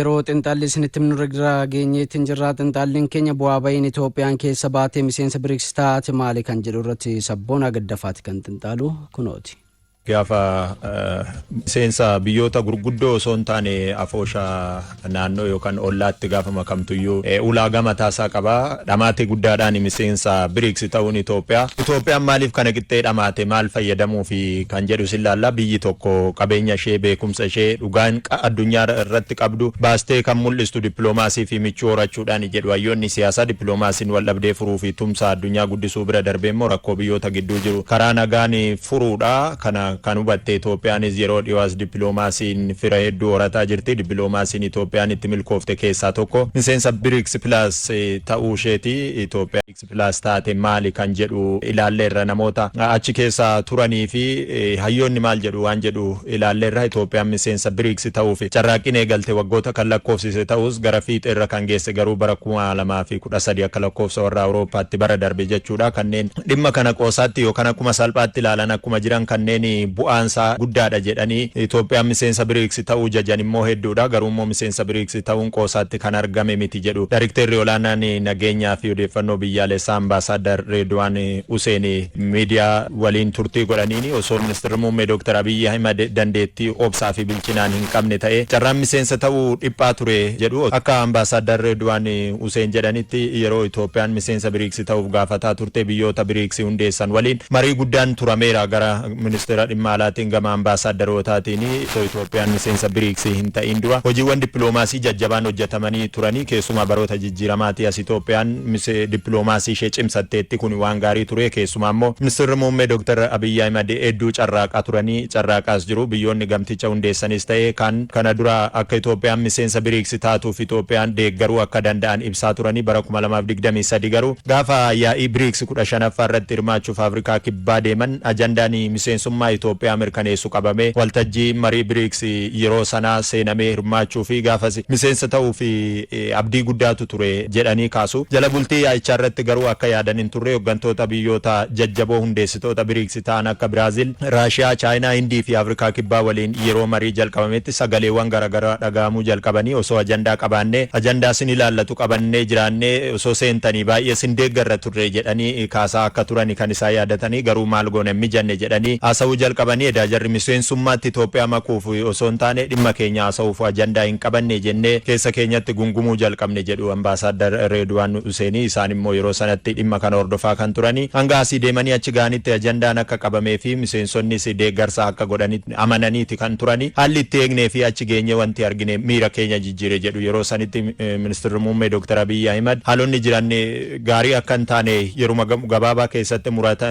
Yeroo xinxaalli isinitti himnu irra geenyeetiin jirra. Xinxaalliin keenya bu'aa bahiin Itoophiyaan keessa baatee miseensa BRICS taate maali kan jedhu irratti Sabboonaa Gaddafaati kan xinxaalu kunooti. Gaafa miseensa biyyoota gurguddoo osoo hin taane afoosha naannoo yookaan ollaatti gaafa makamtuyyuu ulaagaa mataasaa qaba. Dhamaatee guddaadhaan miseensa BRICS ta'uun Itoophiyaa. Itoophiyaan maaliif kana qixxee dhamaate, maal fayyadamuu fi kan jedhu sin laalla. Biyyi tokko qabeenya ishee, beekumsa ishee, dhugaan addunyaa irratti qabdu baastee kan mul'istu dippiloomaasii fi michuu horachuudhaan jedhu hayyoonni siyaasaa. Dippiloomaasiin wal dhabdee furuu fi tumsa addunyaa guddisuu bira darbee immoo rakkoo biyyoota gidduu jiru karaa nagaan furuudha. Kana kan hubatte Itoophiyaanis yeroo dhiyoos dippiloomaasiin fira hedduu horataa jirti. Dippiloomaasiin Itoophiyaan itti milkoofte keessaa tokko miseensa BRICS Plus ta'uu isheeti. Itoophiyaan BRICS Plus taate maali kan jedhu ilaalleerra, namoota achi keessa turanii fi hayyoonni maal jedhu waan jedhu ilaalleerra. Itoophiyaan miseensa BRICS ta'uuf carraaqqiin eegalte waggoota kan lakkoofsise ta'us, gara fiixeerra kan geesse garuu bara 2013 akka lakkoofsa warra Awurooppaatti, bara darbe jechuudha. Kanneen dhimma kana qoosaatti yookaan akkuma salphaatti ilaalan akkuma jiran, kanneen bu'aansaa guddaadha jedhanii Itoophiyaan miseensa BRICS ta'uu jajan immoo hedduudha. Garuu immoo miseensa BRICS ta'uun qoosaatti kan argame miti jedhu. Darikteerri olaanaan nageenyaa fi odeeffannoo biyyaalessaa, Ambaasaaddar Reedwaan Huseen, miidiyaa waliin turtii godhaniin, osoo ministeerri muummee Dr. Abiyyi Ahimad dandeettii, obsaa fi bilchinaan hin qabne ta'e, carraan miseensa ta'uu dhiphaa ture jedhu. Akka Ambaasaaddar Reedwaan Huseen jedhanitti, yeroo Itoophiyaan miseensa BRICS ta'uuf gaafataa turte, biyyoota BRICS hundeessan waliin marii guddaan turameera, gara ministeera dhimma alaatiin, gama ambaasaadarootatiin. Osoo Itoophiyaan miseensa BRICS hin ta'in dura hojiiwwan dippiloomaasii jajjabaan hojjetamanii turanii. Keessumaa baroota jijjiiramaatii as Itoophiyaan dippiloomaasii ishee cimsatteetti. Kun waan gaarii ture. Keessumaa immoo ministeerri muummee Dr. Abiyyi Ahimad hedduu carraaqaa turanii, carraaqaas jiru. Biyyoonni gamticha hundeessanis ta'e kan kana dura akka Itoophiyaan miseensa BRICS taatuuf Itoophiyaan deeggaruu akka danda'an ibsaa turanii. Bara 2023 garuu gaafa yaa'ii BRICS 15ffaa irratti hirmaachuuf Afrikaa Kibbaa deeman, ajandaan miseensummaa Itoophiyaa mirkaneessu qabame. Waltajjii marii BRICS yeroo sanaa seenamee hirmaachuu fi gaafas miseensa ta'uu fi abdii guddaatu ture jedhanii kaasu. Jala bultii yaa'ichaa irratti garuu akka yaadan hin turre. Hooggantoota biyyoota jajjaboo hundeessitoota BRICS ta'an akka Biraazil, Raashiyaa, Chaayinaa, Hindii fi Afrikaa Kibbaa waliin yeroo marii jalqabametti sagaleewwan garaagaraa dhaga'amuu jalqabanii, osoo ajandaa qabaannee, ajandaa sin ilaallatu qabannee jiraannee, osoo seentanii baay'ee sin deeggarra turre jedhanii kaasaa akka turani kan isaan yaadatanii. Garuu maal goone, mijanne jedhanii haasa'uu jalqabanii, edaa jarri miseensummaatti Itoophiyaa makuuf osoo hin taane dhimma keenya haasa'uuf ajandaa hin qabanne jennee keessa keenyatti gungumuu jalqabne jedhu Ambaasaaddar Reedwaan Huseenii. Isaan immoo yeroo sanatti dhimma kana hordofaa kan turanii, hanga asii deemanii achi ga'anitti ajandaan akka qabamee fi miseensonnis deeggarsa akka godhanitti amananiiti kan turanii. Haalli itti eegnee fi achi geenye wanti argine miira keenya jijjiire jedhu. Yeroo sanitti ministeerri muummee Dr. Abiyyi Ahimad haalonni jiran gaarii akka hin taane yeruma gabaabaa keessatti murata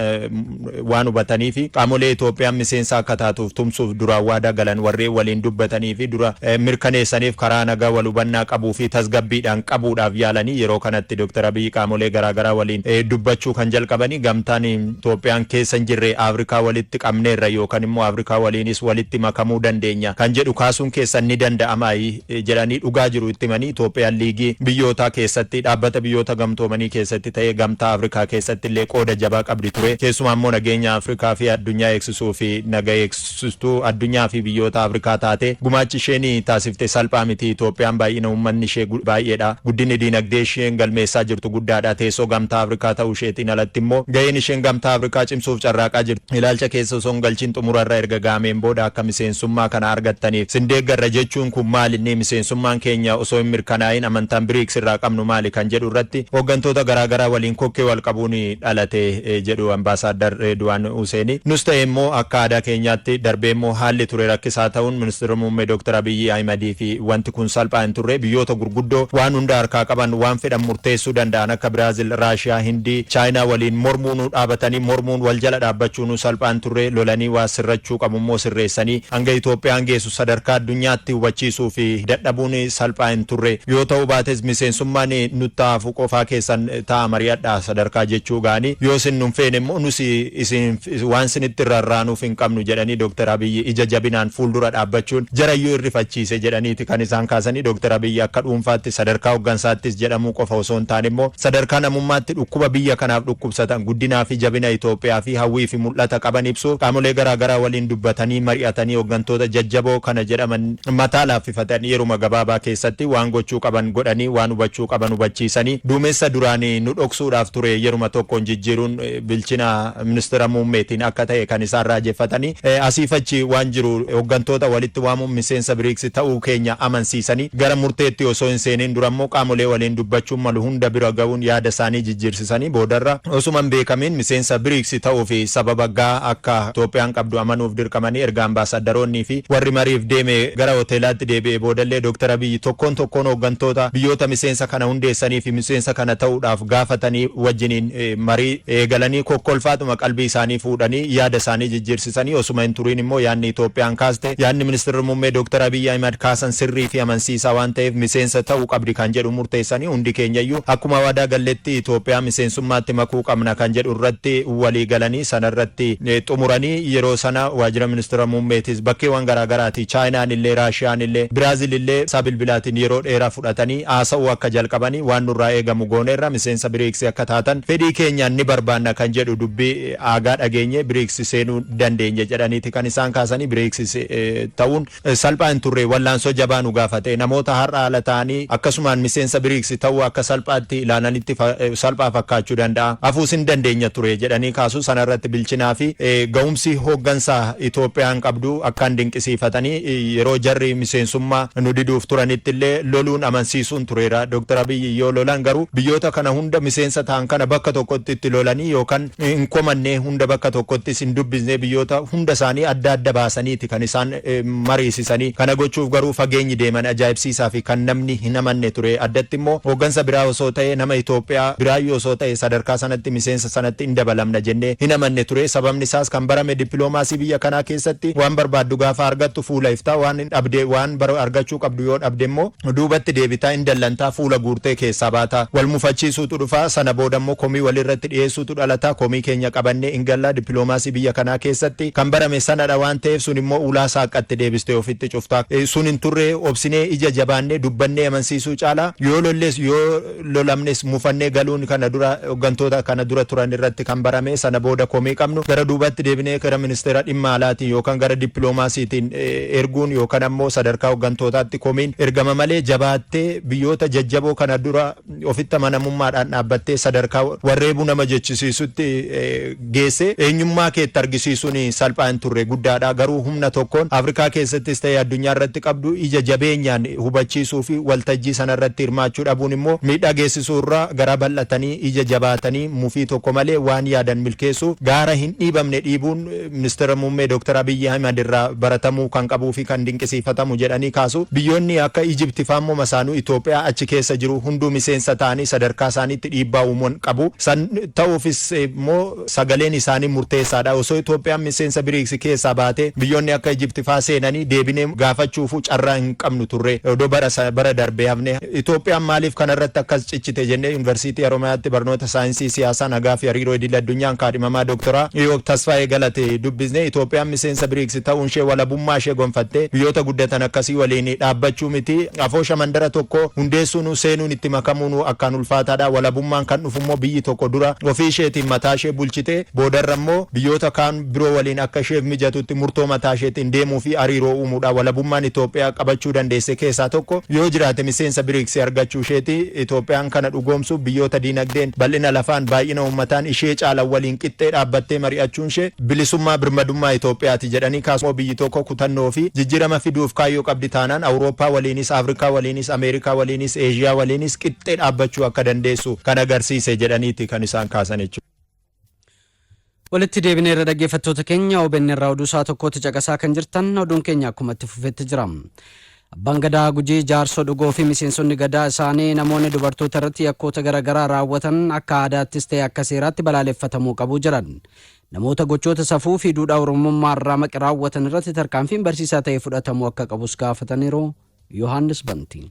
waan hubatanii fi qaamolee Itoophiyaan miseensa akka taatuuf tumsuuf duraan waadaa galan warreen waliin dubbatanii fi dura mirkaneessaniif karaa nagaa, wal hubannaa qabuu fi tasgabbiidhaan qabuudhaaf yaalanii. Yeroo kanatti Dr. Abiyyi qaamolee garaagaraa waliin dubbachuu kan jalqabanii, gamtaan Itoophiyaan keessa hin jirre Afrikaa walitti qabneerra yookaan immoo Afrikaa waliinis walitti makamuu dandeenya kan jedhu kaasuun keessan ni danda'ama jedhanii dhugaa jiru itti himanii, Itoophiyaan liigii biyyootaa keessatti, dhaabbata Biyyoota Gamtoomanii keessatti ta'ee Gamtaa Afrikaa keessatti illee qooda jabaa qabdi ture. Keessumaa immoo nageenya Afrikaa fi addunyaa eegsisuu fi naga eegsistuu addunyaa fi biyyoota Afrikaa taate gumaachi isheen taasifte salphaa miti. Itoophiyaan baay'ina uummanni ishee baay'eedha. Guddinni diinagdee isheen galmeessaa jirtu guddaadha. Teessoo Gamtaa Afrikaa ta'uu isheetiin alatti immoo gaheen isheen Gamtaa Afrikaa cimsuuf carraaqaa jirti. Ilaalcha keessa osoo hin galchin, xumurarra erga gahameen booda akka miseensummaa kana argattaniif sin deeggarra jechuun kun maali inni, miseensummaan keenya osoo hin mirkanaa'in amantaan BRICS irraa qabnu maali kan jedhu irratti hooggantoota garaagaraa waliin kokkee wal qabuun dhalate jedhu Ambaasaaddar Reedwaan Huseeni. Nus ta'e immoo akka aadaa keenyaatti, darbee immoo haalli ture rakkisaa ta'uun ministeerri muummee Dr. Abiyyi Ahimadii fi wanti kun salphaa hin turre. Biyyoota gurguddoo waan hunda harkaa qaban, waan fedhan murteessuu danda'an akka Biraazil, Raashiyaa, Hindii, Chaayinaa waliin mormuun, dhaabatanii mormuun, wal jala dhaabbachuun salphaa hin turre. Lolanii waa sirrachuu qabu immoo sirreessanii hanga Itoophiyaan geessu sadarkaa addunyaatti hubachiisuu fi dadhabuun salphaa hin turre. Yoo ta'uu baates miseensummaan nutti hafu qofaa keessan ta'a, mari'adhaa sadarkaa jechuu ga'anii, yoo isin nun feene immoo nus isin waan isinitti rarraanuuf kennuuf hin qabnu jedhanii Dr. Abiyyi ija jabinaan fuuldura dhaabbachuun jarayyuu irrifachiise jedhaniiti kan isaan kaasanii. Dr. Abiyyi akka dhuunfaatti, sadarkaa hooggansaattis jedhamuu qofa osoo hin taane immoo sadarkaa namummaatti dhukkuba biyya kanaaf dhukkubsatan, guddinaa fi jabina Itoophiyaa fi hawwii fi mul'ata qaban ibsuuf qaamolee garaagaraa waliin dubbatanii, mari'atanii, hooggantoota jajjaboo kana jedhaman mataa laaffifatan yeruma gabaabaa keessatti waan gochuu qaban godhanii, waan hubachuu qaban hubachiisanii, duumessa duraanii nu dhoksuudhaaf ture yeruma tokkoon jijjiiruun bilchina ministeera muummeetiin akka ta'e kan isaan raajeffatanii. Asiifachi waan jiru hooggantoota walitti waamuun miseensa BRICS ta'uu keenya amansiisanii, gara murteetti osoo hin seeniin durammoo qaamolee waliin dubbachuun malu hunda bira ga'uun yaada isaanii jijjiirsisanii, boodarra osuma hin beekamiin miseensa BRICS ta'uu fi sababa gaa akka Itoophiyaan qabdu amanuuf dirqamanii. Erga ambaasadaroonnii fi warri mariif deeme gara hoteelaatti deebi'e boodallee Dr. Abiyyi tokkoon tokkoon hooggantoota biyyoota miseensa kana hundeessanii fi miseensa kana ta'uudhaaf gaafatanii wajjiniin marii eegalanii, kokkolfaatuma qalbii isaanii fuudhanii, yaada isaanii jijjiirsisanii, osuma hin turiin immoo yaadni Itoophiyaan kaaste, yaadni ministeerri muummee Dr. Abiyyi Ahimad kaasan sirrii fi amansiisaa waan ta'eef miseensa ta'uu qabdi kan jedhu murteessanii, hundi keenyayyuu akkuma waadaa galletti Itoophiyaa miseensummaatti makuu qabna kan jedhu irratti walii galanii sanarratti xumuranii. Yeroo sana waajjira ministeera muummeetis bakkeewwan garaagaraati Chaayinaan illee, Raashiyaan illee, Biraazil illee isaa bilbilaatiin yeroo dheeraa fudhatanii haasa'uu akka jalqabanii, waan nurraa eegamu gooneerra, miseensa BRICS akka taatan fedhii keenyaan ni barbaanna kan jedhu dubbii aagaa dhageenye BRICS seenuu dandeenye jedhaniiti kan isaan kaasanii. BRICS ta'uun salphaa hin turre, wallaansoo jabaa nu gaafate. Namoota har'a haala ta'anii akkasumaan miseensa BRICS ta'uu akka salphaatti ilaalanitti salphaa fakkaachuu danda'a, hafuus hin dandeenya ture jedhanii kaasu. Sanarratti bilchinaa fi ga'umsi hooggansaa Itoophiyaan qabdu akkaan dinqisiifatanii, yeroo jarri miseensummaa nu diduuf turanitti illee loluun amansiisuun tureera. Dr. Abiyyi yoo lolan garuu biyyoota kana hunda miseensa ta'an kana bakka tokkotti itti lolanii yookaan hin komannee, hunda bakka tokkottis hin dubbisne, biyyoota hunda isaanii adda adda baasaniiti kan isaan mariisisanii. Kana gochuuf garuu fageenyi deeman ajaa'ibsiisaa fi kan namni hin amanne ture. Addatti immoo hooggansa biraa osoo ta'e, nama Itoophiyaa biraayyuu osoo ta'e, sadarkaa sanatti miseensa sanatti hin dabalamna jennee hin amanne ture. Sababni isaas kan barame dippiloomaasii biyya kanaa keessatti waan barbaaddu gaafa argattu fuula iftaa, waan dhabde, waan argachuu qabdu yoo dhabde immoo duubatti deebitaa, hin dallantaa, fuula guurtee keessaa baata, wal mufachiisuutu dhufa. Sana booda immoo komii walirratti dhiyeessuutu dhalata. Komii keenya qabannee hin galla. Dippiloomaasii biyya kanaa keessatti kan barame sanadha waan ta'eef, sun immoo ulaa saaqqatti deebistee ofitti cuftaa. Sun hin turre. Obsinee, ija jabaannee, dubbannee amansiisuu caalaa yoo lolles, yoo lolamnes mufannee galuun kana dura hooggantoota kana dura turan irratti kan barame. Sana booda komii qabnu gara duubatti deebinee gara ministeera dhimma alaatiin yookaan gara dippiloomaasiitiin erguun yookaan ammoo sadarkaa hooggantootaatti komiin ergama malee, jabaattee biyyoota jajjaboo kana dura ofitti amanamummaadhaan dhaabbattee sadarkaa warreebuu nama jechisiisutti geesse eenyummaa keetti argisiisuun salphaa hin turre, guddaadha. Garuu humna tokkoon Afrikaa keessattis ta'e addunyaa irratti qabdu ija jabeenyaan hubachiisuu fi waltajjii sanarratti hirmaachuu dhabuun immoo miidhaa geessisuu irraa gara bal'atanii, ija jabaatanii, mufii tokko malee waan yaadan milkeessuuf gaara hin dhiibamne dhiibuun ministeera muummee Dr. Abiyyi Ahimad irraa baratamuu kan qabuu fi kan dinqisiifatamu jedhanii kaasu. Biyyoonni akka Ijipti faammoo masaanuu Itoophiyaa achi keessa jiru hunduu miseensa ta'anii sadarkaa isaaniitti dhiibbaa uumuun qabu. San ta'uufis immoo sagaleen isaanii murteessaadha. Osoo Itoophiyaan miseensa BRICS keessaa baate biyyoonni akka Ijipti faa seenanii deebinee gaafachuufuu carraa hin qabnu turre. Odoo bara darbee hafne, Itoophiyaan maaliif kanarratti akkas cichite jennee Yuunivarsiitii Haromayaatti barnoota saayinsii siyaasaa, nagaa fi hariiroo idil addunyaan kaadhimamaa dooktoraa Iyoob Tasfaayee Galate dubbisne. Itoophiyaan miseensa BRICS ta'uun ishee walabummaa ishee gonfattee biyyoota guddatan akkasii waliin dhaabbachuu miti, afoosha mandara tokko hundeessuun seenuun itti makamuun akkaan ulfaataadha. Walabummaan kan dhufu immoo biyyi tokko dura ofii isheetiin mataa ishee bulchite, boodarra immoo biyyoota kaan biroo waliin akka isheef mijatutti murtoo mataa isheetiin deemuu fi hariiroo uumuudha. Walabummaan Itoophiyaa qabachuu dandeesse keessaa tokko yoo jiraate miseensa BRICS argachuu isheeti. Itoophiyaan kana dhugoomsuuf biyyoota diinagdeen, bal'ina lafaan, baay'ina uummataan ishee caalan waliin qixxee dhaabbattee mari'achuun ishee bilisummaa, birmadummaa Itoophiyaati jedhanii kaasuu. Biyyi tokko kutannoo fi jijjiirama fiduuf kaayyoo qabdi taanaan Awurooppaa waliinis, Afrikaa waliinis, Ameerikaa waliinis, Eeshiyaa waliinis qixxee dhaabbachuu akka dandeessu kan agarsiise jedhaniiti kan isaan kaasan jechuudha. Walitti deebinee irra, dhaggeeffattoota keenya, OBN irraa oduu isaa tokkotti caqasaa kan jirtan. Oduun keenya akkuma itti fufetti jira. Abbaan Gadaa Gujii Jaarsoo Dhugoo fi miseensonni gadaa isaanii namoonni dubartoota irratti yakkoota garaagaraa raawwatan akka aadaattis ta'e akka seeraatti balaaleffatamuu qabu jedhan. Namoota gochoota safuu fi duudhaa Oromummaa irraa maqe raawwatan irratti tarkaanfiin barsiisaa ta'e fudhatamuu akka qabus gaafataniiru. Yohaannis Bantii.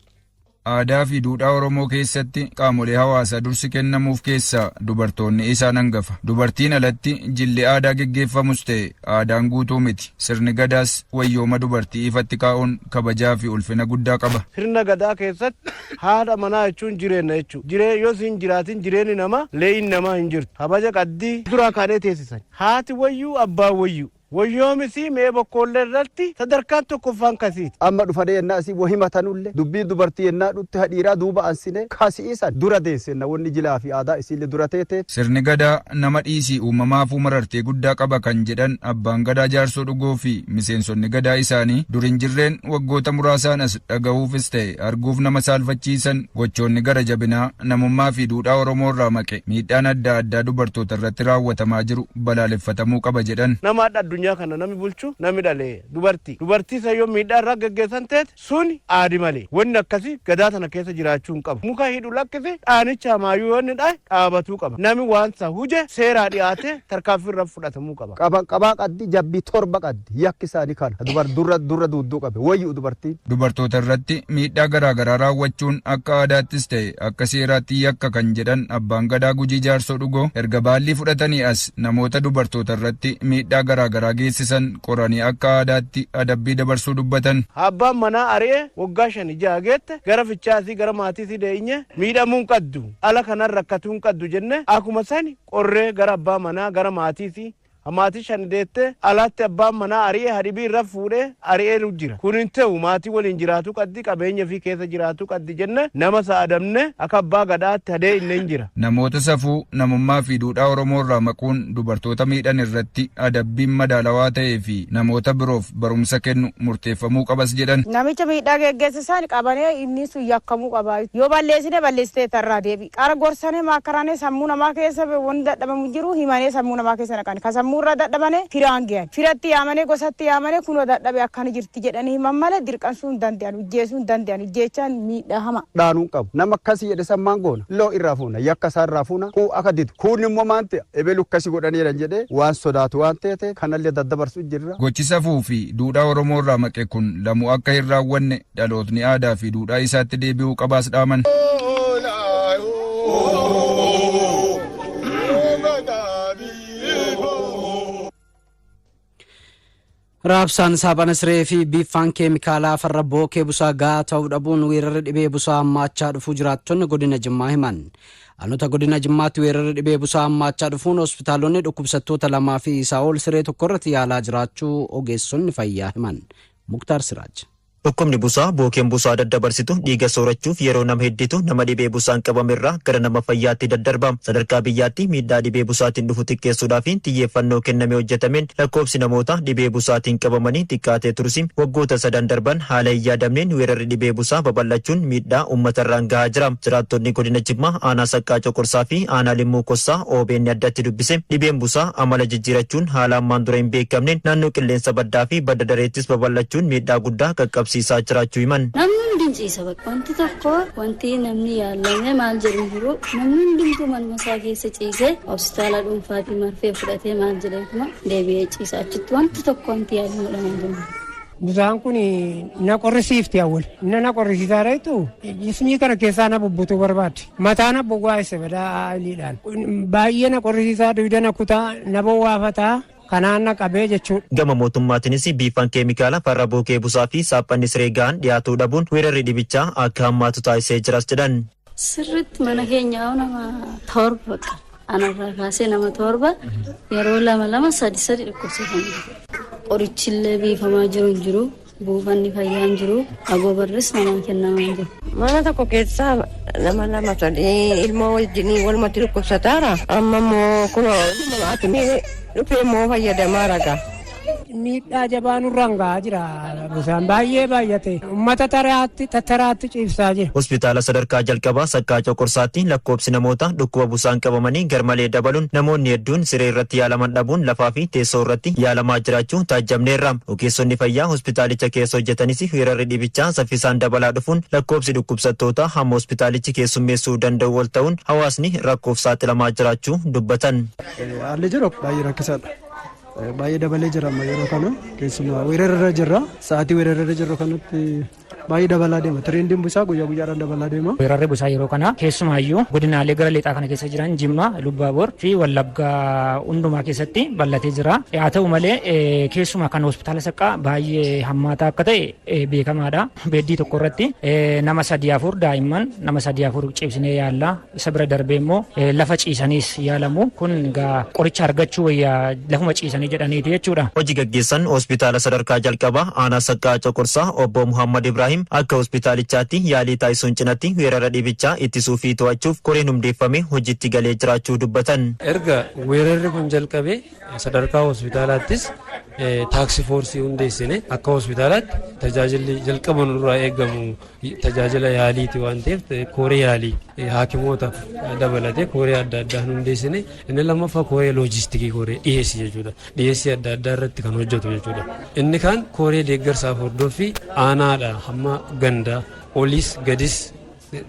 Aadaa fi duudhaa Oromoo keessatti qaamolee hawaasaa dursi kennamuuf keessaa dubartoonni isaan hangafa. Dubartiin alatti jilli aadaa geggeeffamus ta'e aadaan guutuu miti. Sirni gadaas wayyooma dubartii ifatti kaa'uun kabajaa fi ulfina guddaa qaba. Sirna gadaa keessatti haadha manaa jechuun jireenya jechuudha. Jiree yoo siin jiraatin jireenyi namaa leeyin namaa hin jirtu. Kabaja qaddii duraa kaanee teessisan. Haati wayyuu, abbaan wayyuu. Wayyoomisii mee bokkoollee irratti sadarkaan tokkoffaan kasiiti. Amma dhufanii yennaa asii wahii matanullee dubbiin dubartii yennaa dhutti hadhiiraa duuba ansine kasiisan dura deessenna wanni jilaa fi aadaa isiillee dura teete. Sirni gadaa nama dhiisii uumamaafuu marartee guddaa qaba kan jedhan abbaan gadaa Jaarsoo Dhugoo fi miseensonni gadaa isaanii, dur hin jirreen waggoota muraasaan as dhagahuufis ta'e arguuf nama saalfachiisan gochoonni gara jabinaa namummaa fi duudhaa Oromoo irraa maqe miidhaan adda addaa dubartoota irratti raawwatamaa jiru balaaleffatamuu qaba jedhan. Nama hadha addunyaa kana nami bulchu nami dhalee dubartii. Dubartii san yoo miidhaa irraa geggeessan teete suni aadi malee. Wanni akkasii gadaa tana keessa jiraachuu hin qabu. Muka hidhu lakkisi, dhaanicha hamaayyuu yoo inni dhahe dhaabatuu qaba. Nami waan san huje seeraa dhiyaatee tarkaanfii irra fudhatamuu qaba. Qaban qabaa qaddi, jabbii 7 qaddi, yakki isaanii kana dubar durra durra duudduu qabe wayyu dubartiin. Dubartoota irratti miidhaa garaa garaa raawwachuun akka aadaattis ta'e akka seeraatti yakka kan jedhan abbaan gadaa Gujii Jaarsoo Dhugoo, erga baallii fudhatanii as namoota dubartoota irratti miidhaa garaa garaa geessisan qoranii akka aadaatti adabbii dabarsuu dubbatan. Abbaan manaa ari'ee waggaa 5 6 geette gara fichaasii gara maatiisii deeyinye miidhamuu hin qaddu, ala kanan rakkatuu hin qaddu jenne akkuma sani qorree gara abbaa manaa gara maatiisii maatii 5 deette alatti abbaan manaa ari'ee hadhibii irra fuudhee ari'ee jira. Kun hin ta'u, maatii waliin jiraatu qaddi, qabeenya fi keessa jiraatu qaddi jenne nama sa'adamne akka abbaa gadaatti hadee inni hin jira. Namoota safuu namummaa fi duudhaa Oromoo irraa maquun dubartoota miidhan irratti adabbiin madaalawaa ta'ee fi namoota biroof barumsa kennu murteeffamuu qabas jedhan. Namicha miidhaa geggeessisan qabanee inni sun yakkamuu qaba. Yoo balleessine balleessitee tarraa deebi. Qara gorsane maakaraanee sammuu namaa keessa wanti dadhabamu jiru himanii sammuu namaa keessa naqan. Ka sammuu irra dadhabane firaan gahan. Firatti yaamanii, gosatti yaamanii, kunoo dadhabe akkana jirti jedhanii himan malee dirqamsuu hin danda'an, ijjeesuu hin danda'an, ijjeechaan miidhaa hama. Dhaanuu qabu. Nama akkasii jedhe san maan goona? Loo irraa fuuna, yakka isaa irraa fuuna, kuu akka didu. Kuun immoo maan ta'e? Ebelu akkasii godhaniiran jedhee waan sodaatu waan ta'e kanallee daddabarsu jirra. Gochi safuu fi duudhaa Oromoo irraa maqe kun lamuu akka hin raawwanne dhalootni aadaa fi duudhaa isaatti deebi'uu qabaas dhaaman. Raabsaan saaphana siree fi biiffaan keemikaalaa farra bookee busaa gahaa ta'uu dhabuun weerarri dhibee busaa hammaachaa dhufuu jiraattonni godina Jimmaa himan. Aanota godina Jimmaatti weerarri dhibee busaa hammaachaa dhufuun hospitaalonni dhukkubsattoota 2 fi isaa ol siree tokko irratti yaalaa jiraachuu ogeessonni fayyaa himan. Muktaar Siraaj. Dhukkubni busaa bookeen busaa daddabarsitu dhiiga soorachuuf yeroo nama hedditu nama dhibee busaan qabame irraa gara nama fayyaatti daddarba. Sadarkaa biyyaatti miidhaa dhibee busaatiin dhufu xiqqeessuudhaaf xiyyeeffannoo kenname hojjetameen lakkoofsi namoota dhibee busaatiin qabamanii xiqqaatee tursi waggoota sadan darban haala hin yaadamneen weerarri dhibee busaa babal'achuun miidhaa uummatarraan gahaa jira. Jiraattonni godina Jimmaa aanaa Saqqaa Coqorsaa fi aanaa Limmuu Kossaa OBN addatti dubbise dhibeen busaa amala jijjiirachuun haala ammaan dura hin beekamneen naannoo qilleensa baddaa fi badda dareettis babal'achuun miidhaa guddaa qaqqabsiisaa jiraachuu himan. Namni hundi ciisa bakka wanti tokko wanti namni yaalame maal jedhu jiru namni hundumtuu manuma isaa keessa ciisee hospitaala dhuunfaatii marfee fudhatee maal jedheetuma deebi'ee ciisa, achitti wanti tokko wanti yaalamu hin jiru. Busaan kun na qorrisiifti awwal. Inni na qorrisiisaa reetu jismii kana keessaa na bubbutuu barbaadde. Mataa na bowwaase badaa iliidhaan. Baay'ee na qorrisiisaa, dugda na kutaa, na bowwaafataa. Kanaan na qabee jechuudha. Gama mootummaatiinis biifaan keemikaala farra bookee busaa fi saaphanni siree gahaan dhiyaatuu dhabuun weerarri dhibichaa akka hammaatu taasisee jiras jedhan. Sirriitti mana keenya nama 7 anarraa kaasee nama 7 yeroo 2 2 3 3 dhukkubsatanii. Qorichillee biifamaa jiru hin jiru, buufanni fayyaa hin jiru, agoobarris namaa kennamaa hin jiru. Mana tokko keessaa nama 2 3 ilmoo wajjin walumatti dhukkubsataara. Amma immoo kunoo maatii dhufee immoo fayyadamaa raga. Miidhaa jabaa nurraan gahaa jira. Busaan baay'ee baay'ate. Uummata taraatti tattaraatti ciibsaa jira. Hospitaala sadarkaa jalqabaa Saqqaa Coqorsaatti lakkoofsi namoota dhukkuba busaan qabamanii garmalee dabaluun namoonni hedduun siree irratti yaalaman dhabuun lafaa fi teessoo irratti yaalamaa jiraachuu taajjabneerra. Ogeessonni fayyaa hospitaalicha keessa hojjetanis weerarri dhibichaa saffisaan dabalaa dhufuun lakkoofsi dhukkubsattoota hamma hospitaalichi keessummeessuu danda'u ol ta'uun hawaasni rakkoof saaxilamaa jiraachuu dubbatan. Haalli jiru baay'ee rakkisaadha. Baay'ee dabalee jira amma yeroo kana keessumaa weerarra jirra. Sa'aatii weerarra jirru kanatti Baay'ee dabalaa deema. Trendiin busaa guyyaa guyyaadhaan dabalaa deema. Weerarri busaa yeroo kana keessumaayyuu godinaalee gara lixaa kana keessa jiran Jimma, Lubbaabor fi Wallaggaa hundumaa keessatti bal'atee jira. Haa ta'u malee, keessumaa kan hospitaala Saqqaa baay'ee hammaataa akka ta'e beekamaadha. Beddii tokko irratti nama sadii afur, daa'imman nama sadii afur ciibsinee yaalla. Isa bira darbee immoo lafa ciisaniis yaalamu. Kun egaa qoricha argachuu wayyaa lafuma ciisanii jedhaniiti jechuudha. Hojii gaggeessan hospitaala sadarkaa jalqabaa aanaa Saqqaa Coqorsaa obbo Muhammad Ibrahim akka hospitaalichaatti yaalii taasisuun cinatti weerara dhibichaa ittisuu fi to'achuuf koreen hundeeffame hojiitti galee jiraachuu dubbatan. Erga weerarri kun jalqabee sadarkaa hospitaalaattis task force hundeessine. Akka hospitaalaatti tajaajilli jalqaba nurraa eegamu tajaajila yaaliiti waan ta'eef, kooree yaalii haakimoota dabalatee kooree adda addaa hundeessine. Inni lammaffaa kooree loojistikii, kooree dhiyeessii jechuudha, dhiyeessii adda addaa irratti kan hojjetu jechuudha. Inni kaan kooree deeggarsaaf hordoffii aanaadha hamma gandaa oliis gadis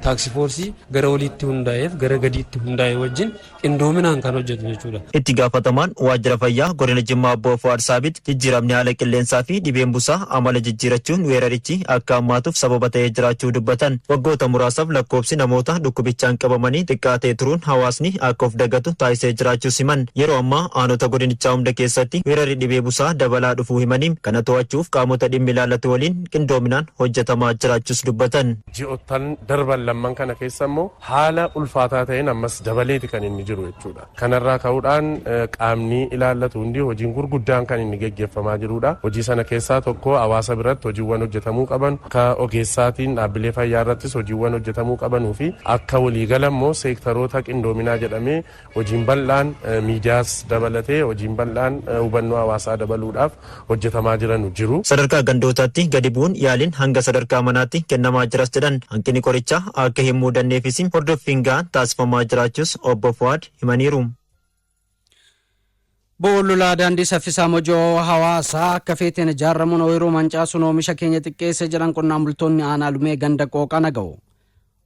task force gara oliitti hundaa'eef gara gadiitti hundaa'e wajjin qindoominaan kan hojjetu jechuudha. Itti gaafatamaan waajjira fayyaa godina Jimmaa obbo Fuwaad Saabit jijjiiramni haala qilleensaa fi dhibeen busaa amala jijjiirachuun weerarichi akka hammaatuuf sababa ta'ee jiraachuu dubbatan. Waggoota muraasaaf lakkoofsi namoota dhukkubichaan qabamanii xiqqaa ta'e turuun hawaasni akka of dagatu taasisee jiraachuu siman. Yeroo ammaa aanota godinichaa hunda keessatti weerarri dhibee busaa dabalaa dhufuu himanii, kana to'achuuf qaamota dhimmi ilaallatu waliin qindoominaan hojjetamaa jiraachuus dubbatan. Ji'oottan darban lamman kana keessa immoo haala ulfaataa ta'een ammas dabaleeti kan inni jiru jechuudha. Kanarraa ka'uudhaan qaamni ilaallatu hundi hojiin gurguddaan kan inni geggeeffamaa jirudha. Hojii sana keessaa tokko hawaasa biratti hojiiwwan hojjetamuu qaban, akka ogeessaatiin dhaabbilee fayyaa irrattis hojiiwwan hojjetamuu qabanuu fi akka waliigala immoo seektaroota qindoominaa jedhamee hojiin bal'aan, miidiyaas dabalatee, hojiin bal'aan hubannoo hawaasaa dabaluudhaaf hojjetamaa jiranu jiru. Sadarkaa gandootaatti gadi bu'uun yaaliin hanga sadarkaa manaatti kennamaa jiras jedhan. Hanqinni qorichaa akka hin mudanneefis hordoffiin gahaan taasifamaa jiraachuus obbo Fuwaad himaniiru. Bo'oon daandii saffisaa Mojoo Hawaasaa akka feeteen ijaaramuun ooyiruu mancaasuun oomisha keenya xiqqeesse jedhan qonnaan bultoonni aanaa Lumee ganda Qooqaa Naga'u.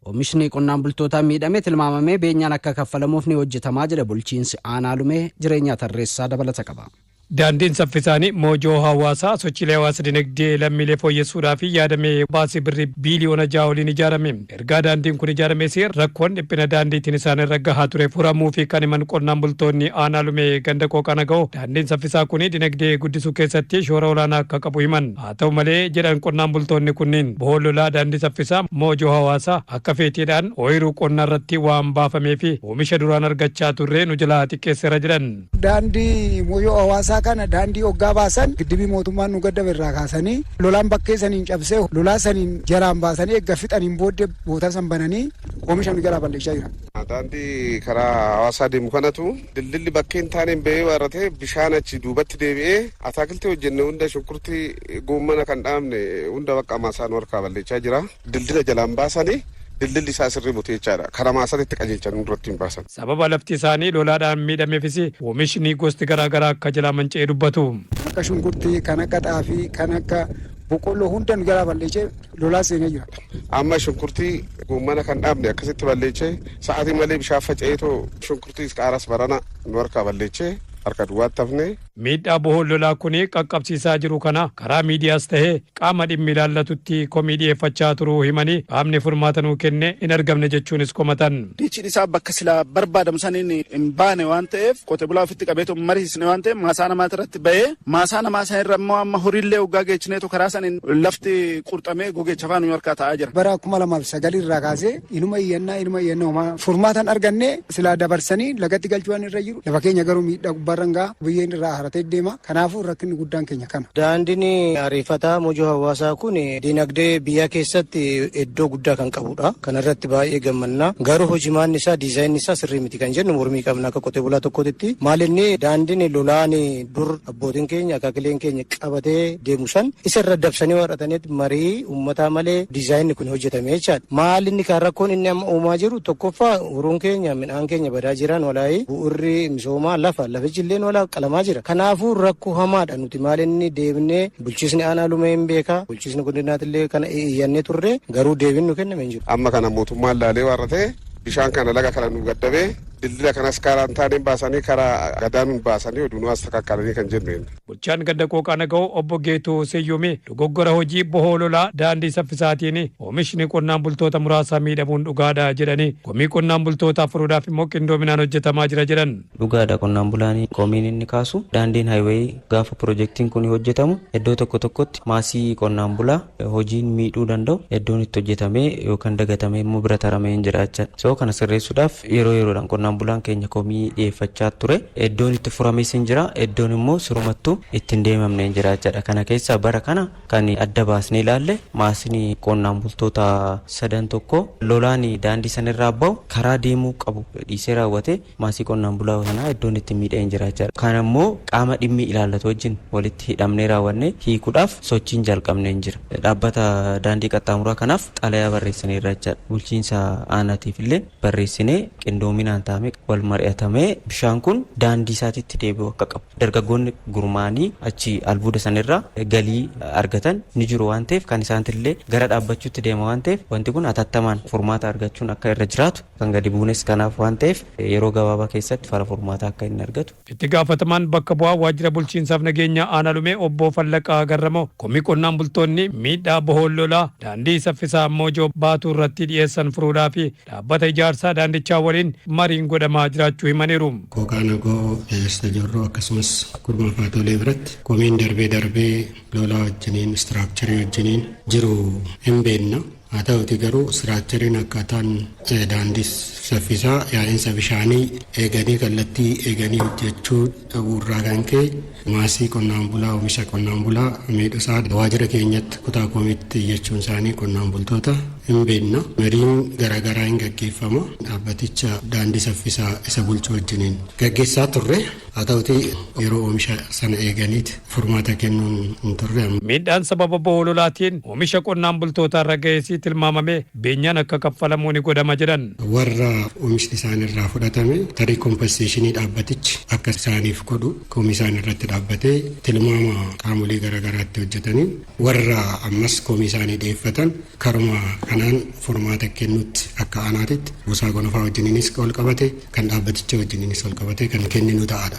Oomishni qonnaan bultootaa miidhame tilmaamamee beenyaan akka kaffalamuuf ni hojjetamaa jedhe bulchiinsi aanaa Lumee. Jireenyaa Tarreessaa dabalata qaba. Daandiin saffisaanii Moojoo Hawaasaa sochiilee hawaasa dinagdee lammiilee fooyyessuudhaaf yaadamee baasii birrii biiliyoona 6 oliin ijaarame. Ergaa daandiin kun ijaarames rakkoon dhiphina daandiitiin isaan irra gahaa ture furamuu fi kan himan qonnaan bultoonni aanaa Lumee ganda Qooqaa Naga'oo, daandiin saffisaa kun dinagdee guddisuu keessatti shoora olaanaa akka qabu himan. Haa ta'u malee, jedhan qonnaan bultoonni kunniin, bo'oon lolaa daandii saffisaa Moojoo Hawaasaa akka feetiidhaan ooyiruu qonnaa irratti waan baafamee fi oomisha duraan argachaa turre nu jalaa xiqqeesseera jedhan. Daandii Moojoo Hawaasaa kana daandii hoggaa baasan giddibii mootummaan nu gaddabe irraa kaasanii lolaan bakkee saniin cabsee lolaa saniin jalaan baasanii eegga fixaniin booddee boota san bananii oomisha nu jalaa balleessaa jira. Daandii karaa Hawaasaa deemu kanatu dildilli bakkeen taaneen bahee waarratee bishaan achi duubatti deebi'ee ataakiltii hojjenne hunda, shunkurtii goommana kan dhaabne hunda bakka maasaan harkaa balleessaa jira. Dildila jalaan baasanii dildilli isaa sirrii butee jechaadha. Karaa maasaatti qajeelchan duratti hin baasan. Sababa lafti isaanii lolaadhaan miidhameefis oomishni gosti garaagaraa akka jalaa manca'ee dubbatu. Akka shunkurtii, kan akka xaafii, kan akka boqqolloo hunda nu jalaa balleessee lolaa seenee jira. Amma shunkurtii goommana kan dhaabne akkasitti balleessee sa'aatii malee bishaan faca'eetoo shunkurtii qaaras barana nu harkaa balleessee harka duwwaatti hafne. Miidhaa bo'oon lolaa kun qaqqabsiisaa jiru kana karaa miidiyaas ta'ee qaama dhimmi ilaallatutti komii dhiyeeffachaa turuu himanii, qaamni furmaata nuu kenne hin argamne jechuunis komatan. Diichiin isaa bakka silaa barbaadamu saniin hin baane waan ta'eef, qote bulaa ofitti qabeetu mariisne waan ta'eef, maasaa namaa irratti bahee maasaa namaa san irra immoo amma horiillee hoggaa geechineetu karaa saniin lafti qurxamee gogeecha afaan nu harkaa ta'aa jira. Bara 2009 irraa kaasee inuma iyyannaa, inuma iyyannaa, homaa furmaatan arganne. Silaa dabarsanii lagatti galchuu waan irra jiru, lafa keenya garuu miidhaa gubbaarran ga'a, biyyeen irraa haratee deema. Kanaafuu rakkinni guddaan keenya kana. Daandiin ariifataa Mojoo Hawaasaa kun dinagdee biyya keessatti iddoo guddaa kan qabudha. Kana irratti baay'ee gammanna. Garuu hojimaanni isaa, designni isaa sirrii miti kan jennu mormii qabna akka qotee bulaa tokkootitti. Maal inni daandiin lolaan dur abbootiin keenya, akaakileen keenya qabatee deemu san isa irra dabsanii warratanitti marii uummataa malee designni kun hojjetame jechaadha. Maal inni kan rakkoon inni amma uumaa jiru, tokkoffaa horuun keenya, midhaan keenya badaa jiran, walaayii bu'urri misoomaa lafa lafichi illee walaa qalamaa jira. Kanaafuu rakkoo hamaadha. Nuti maal inni deebinee bulchiisni aanaa Lumee hin beekaa, bulchiisni godinaatillee kana iyyannee turre, garuu deebiin nu kenname hin jiru. Amma kana mootummaan laalee waarratee bishaan kana laga kana nu gaddabee Dildila kanas karaa hin taaneen baasanii karaa gadaanuun baasanii oduu nu astakakkalanii kan jennu. Bulchaan ganda Qooqaa Naga'oo obbo Geetuu Seyyumii dogoggora hojii bohoo lolaa daandii saffisaatiin oomishni qonnaan bultoota muraasaa miidhamuun dhugaadha jedhanii, komii qonnaan bultootaa furuudhaaf immoo qindoominaan hojjetamaa jira jedhan. Dhugaadha, qonnaan bulaan komiin inni kaasu daandiin highway gaafa piroojeektiin kun hojjetamu iddoo tokko tokkotti maasii qonnaan bulaa hojiin miidhuu danda'u iddoon itti hojjetamee yookaan dagatamee immoo bira taramee hin jiraachaa. So kana sirreessuudhaaf yeroo yeroodhaan qonnaan bulaan keenya komii dhiyeeffachaa ture. Iddoon itti furames hin jira, iddoon immoo sirumattuu ittiin deemamne hin jira jechaadha. Kana keessaa bara kana kan adda baasnee ilaalle maasni qonnaan bultoota sadan tokko lolaan daandii sanirraa bahu karaa deemuu qabu dhiisee raawwate maasii qonnaan bulaa sanaa iddoon itti miidhee hin jira jechaadha. Kana immoo qaama dhimmi ilaallatu wajjin walitti hidhamnee raawwannee hiikuudhaaf sochiin jalqabnee hin jira. Dhaabbata daandii qaxxaamuraa kanaaf xalayaa barreessineerra jechaadha. Bulchiinsa aanaatiif illee barreessinee qindoominaan taa'amee wal mari'atamee bishaan kun daandii isaatitti deebi'uu akka qabu. Dargaggoonni gurmaanii achi albuuda sanirraa galii argatan ni jiru waan ta'eef, kan isaantillee gara dhaabbachuutti deema waan ta'eef, wanti kun hatattamaan furmaata argachuun akka irra jiraatu kan gadi buunes kanaaf waan ta'eef, yeroo gabaabaa keessatti fala furmaataa akka inni argatu. Itti gaafatamaan bakka bu'aa waajjira bulchiinsaaf nageenya aanaa Lumee obbo Fallaqaa Garramoo komii qonnaan bultoonni miidhaa bohoon lolaa daandii saffisaa Moojoo Baatuu irratti dhiyeessan furuudhaa fi dhaabbata ijaarsaa daandichaa waliin mariin godhamaa jiraachuu himaniiru. Qooqaa Nagoo, Eessa Jorroo akkasumas Gurmaa Faatolee biratti komiin darbee darbee lolaa wajjiniin structure wajjiniin jiru hin beekna. Haa ta'uti garuu structureiin akkaataan daandii saffisaa yaa'insa bishaanii eeganii kallattii eeganii hojjechuu dhabuurraa kan ka'e maasii qonnaan bulaa, oomisha qonnaan bulaa miidhusaa waajjira keenyatti kutaa komiitti iyyachuun isaanii qonnaan bultoota hin beekna. Mariin garaagaraa hin gaggeeffama. Dhaabbaticha daandii saffisaa isa bulchuu wajjiniin gaggeessaa turre. Haa ta'uti yeroo oomisha sana eeganiiti furmaata kennuun hin turre. Miidhaan sababa bo'oo lolaatiin oomisha qonnaan bultootaa irra ga'eesii tilmaamamee beenyaan akka kaffalamuu ni godhama jedhan. Warra oomishni isaan irraa fudhatame tarii compensation dhaabbatichi akka isaaniif godhu komii isaan irratti dhaabbatee tilmaama qaamolee garaagaraatti hojjetanii, warra ammas komii isaanii dhiyeeffatan karuma kanaan furmaata kennutti akka aanaatitti buusaa gonofaa wajjiniinis wal qabate, kan dhaabbaticha wajjiniinis wal qabate kan kenninu ta'aadha.